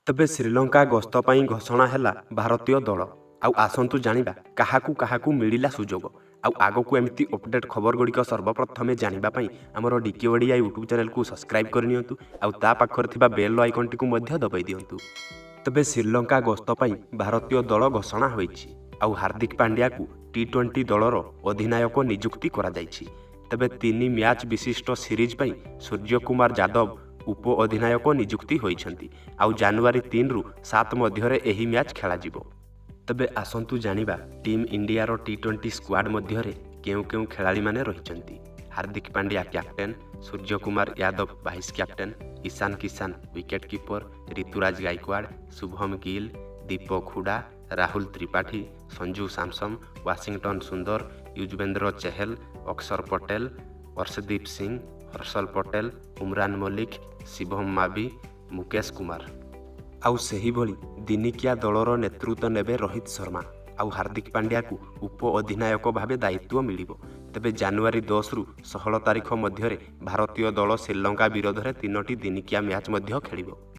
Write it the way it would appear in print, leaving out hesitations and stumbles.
ତେବେ ଶ୍ରୀଲଙ୍କା ଗସ୍ତ ପାଇଁ ଘୋଷଣା ହେଲା ଭାରତୀୟ ଦଳ। ଆଉ ଆସନ୍ତୁ ଜାଣିବା କାହାକୁ କାହାକୁ ମିଳିଲା ସୁଯୋଗ। ଆଉ ଆଗକୁ ଏମିତି ଅପଡେଟ୍ ଖବରଗୁଡ଼ିକ ସର୍ବପ୍ରଥମେ ଜାଣିବା ପାଇଁ ଆମର ଡିକେ ଓଡ଼ିଆ ୟୁଟ୍ୟୁବ୍ ଚ୍ୟାନେଲକୁ ସବସ୍କ୍ରାଇବ୍ କରିନିଅନ୍ତୁ ଆଉ ତା ପାଖରେ ଥିବା ବେଲ୍ ଆଇକନ୍ଟିକୁ ମଧ୍ୟ ଦବାଇ ଦିଅନ୍ତୁ। ତେବେ ଶ୍ରୀଲଙ୍କା ଗସ୍ତ ପାଇଁ ଭାରତୀୟ ଦଳ ଘୋଷଣା ହୋଇଛି ଆଉ ହାର୍ଦ୍ଦିକ ପାଣ୍ଡ୍ୟାକୁ ଟି-20 ଦଳର ଅଧିନାୟକ ନିଯୁକ୍ତି କରାଯାଇଛି। ତେବେ ତିନି ମ୍ୟାଚ୍ ବିଶିଷ୍ଟ ସିରିଜ୍ ପାଇଁ ସୂର୍ଯ୍ୟକୁମାର ଯାଦବ ଉପ ଅଧିନାୟକ ନିଯୁକ୍ତି ହୋଇଛନ୍ତି ଆଉ ଜାନୁଆରୀ 3ରୁ 7 ମଧ୍ୟରେ ଏହି ମ୍ୟାଚ୍ ଖେଳାଯିବ। ତେବେ ଆସନ୍ତୁ ଜାଣିବା ଟିମ୍ ଇଣ୍ଡିଆର ଟି-20 ସ୍କ୍ୱାଡ୍ ମଧ୍ୟରେ କେଉଁ କେଉଁ ଖେଳାଳିମାନେ ରହିଛନ୍ତି। Hardik Pandya captain, Suryakumar Yadav vice captain, Ishan Kishan wicket keeper, Rituraj Gaikwad, Shubman Gill, Deepak Hooda, Rahul Tripathi, Sanju Samson, Washington Sundar, Yuzvendra Chahal, Axar Patel, Arshdeep Singh, Harshal Patel, Umran Malik, Shivam Mavi, Mukesh Kumar. ଆଉ ସେହିଭଳି ଦିନିକିଆ ଦଳର ନେତୃତ୍ୱ ନେବେ ରୋହିତ ଶର୍ମା ଆଉ ହାର୍ଦ୍ଦିକ ପାଣ୍ଡ୍ୟାକୁ ଉପ ଅଧିନାୟକ ଭାବେ ଦାୟିତ୍ୱ ମିଳିବ। ତେବେ ଜାନୁଆରୀ 10ରୁ 16 ତାରିଖ ମଧ୍ୟରେ ଭାରତୀୟ ଦଳ ଶ୍ରୀଲଙ୍କା ବିରୋଧରେ ତିନୋଟି ଦିନିକିଆ ମ୍ୟାଚ୍ ମଧ୍ୟ ଖେଳିବ।